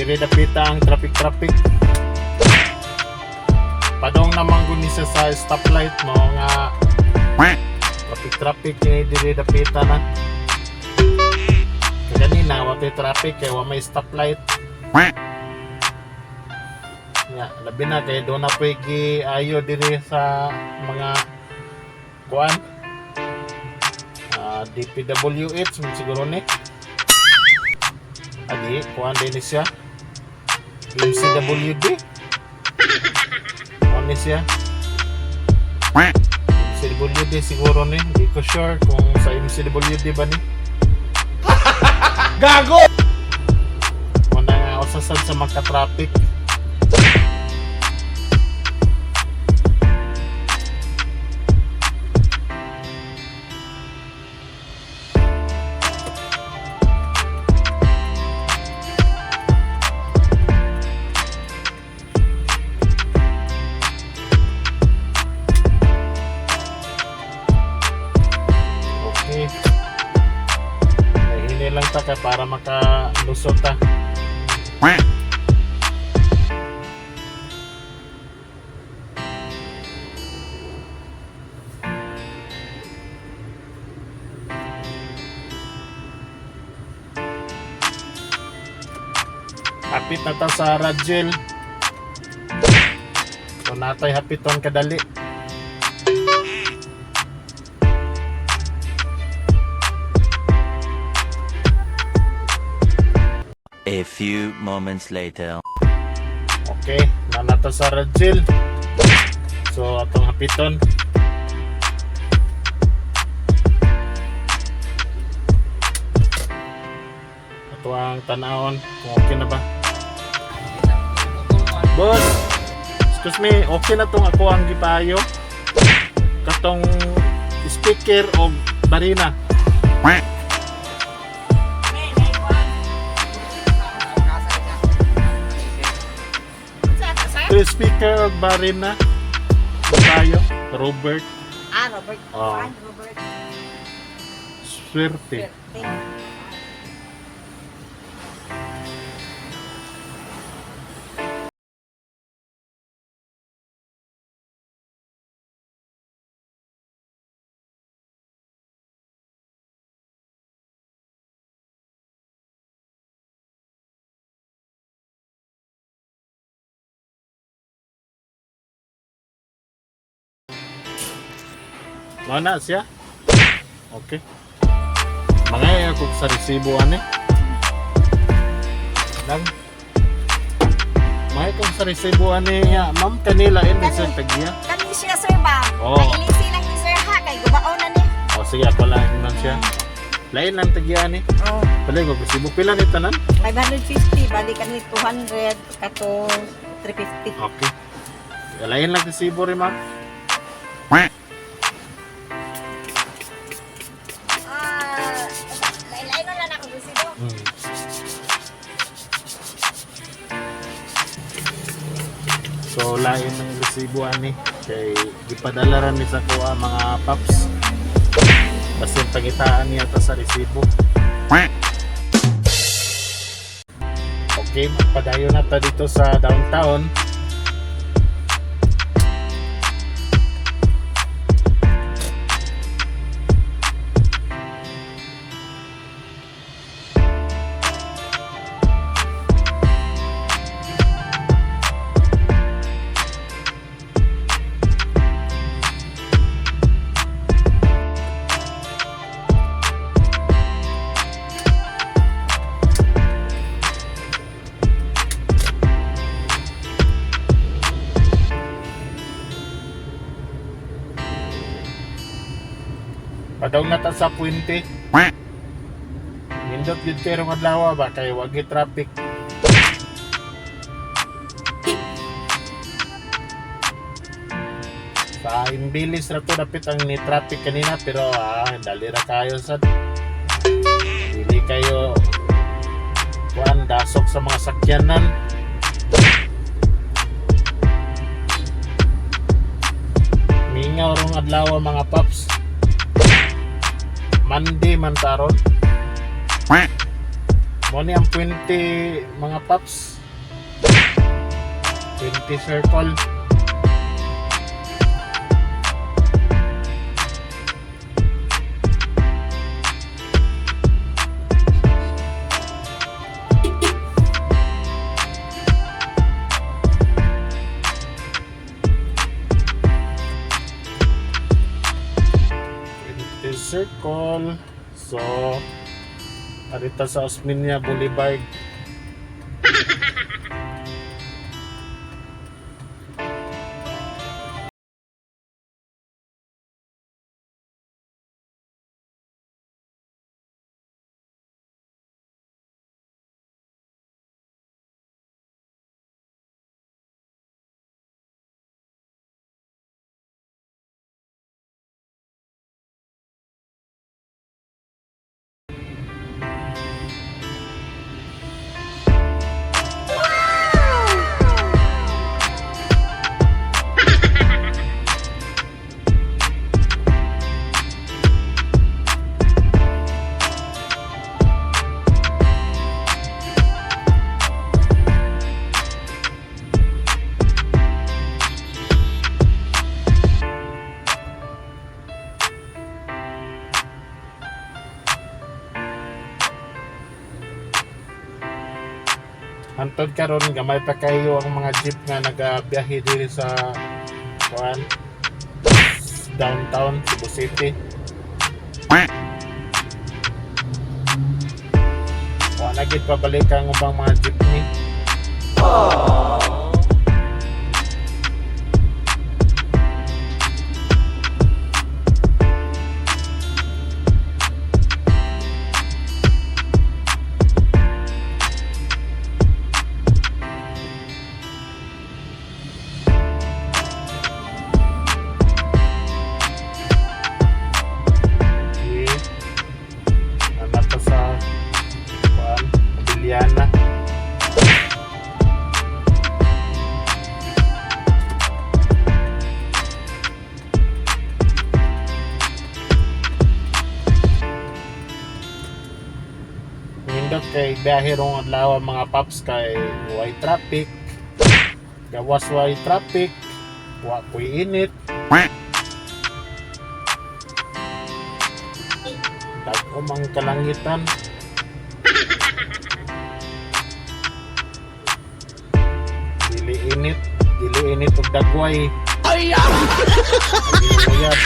Diri dapita ang traffic traffic. Padong naman guni siya sa stoplight mo nga traffic traffic kini diri dapita na. Kay kanina wa tay traffic kay wa may stoplight. Nga, labi na kay doon na po'y giayo diri sa mga kuan. Ah, DPWH man siguro ni. Adi, kuan din ni siya. MCWD. Kuan ni siya. MCWD siguro ni. Di ko sure kung sa MCWD ba ni. Gago! Muna nga usasad sa magka-traffic. Okay. Ay, hindi lang ta kay para makalusot ta. Hapit na ta sa Rajel. So natay hapiton kadali. A few moments later. Okay, nanata sa Rajel. So atong hapiton. Ato ang tanawon kung okay na ba. Boss, excuse me, okay na tong ako ang gipayo. Katong speaker o barina. Ito speaker o barina. Tayo, Robert. Ah, Robert. Oh. Saan, Robert? Swerte. Mana siya? Okay. Mga ako sa resibo ani. Lang. Mga kung sa resibo ani ya, ma'am kanila ini sa tagya. Kani siya, sir ba? Oo. Ay, ilisi lang ni sir ha. Kay gubaon na ni. O sige, ako lang lang siya. Lain lang tagya ani. Oh. Pala ko resibo pila ni tanan? 550. Balik kani 200. Kato 350. Okay. Lain lang resibo rin, ma'am. Ah, lain-lain na lang ako resibo. So lain ng resibo ani kay gipadala ra mi sa kuha mga paps. Basin pangitaan niya ta sa resibo. Okay, magpadayon na ta dito sa downtown. Padaw na ta sa puente. Nindot yun kayo rong adlaw ba kay wag gyud traffic. Sa imbilis ra to dapit ang ni traffic kanina pero dali ra kayo sa dili kayo kuan dasok sa mga sakyanan. Mingaw rong adlaw mga paps. Monday man taron. Mo ni ang puwente, mga paps. Puente Circle. Puente Circle. So, arita sa Osmeña Boulevard. Hantod karon gamay pa kayo ang mga jeep nga nagabiyahe diri sa kuan, downtown Cebu City. Wa na gid pabalik ang ubang mga jeepney. Okay. Anak pa sa kuan, Abiliana. Nindot kay biyahe rong adlaw, mga paps, kay way traffic. Gawas way traffic. Wa ko'y init. Dagko mang kalangitan. Dili init, dili init ug dagway. Ay! Uyab.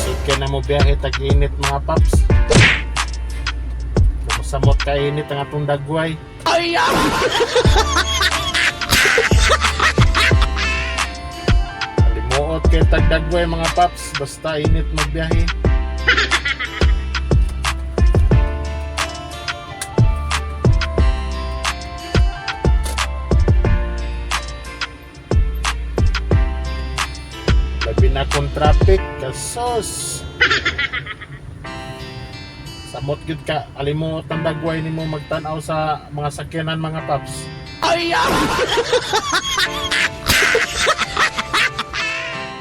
Sud kay na mo biyahe tag init, mga paps. Samot ka init ang atong dagway. Limuot kay tagdagway, mga paps, basta init magbiyahe. Labi na kung traffic, kasos. Samot gyud ka, alimuot ang dagway nimo magtan-aw sa mga sakyanan, mga paps.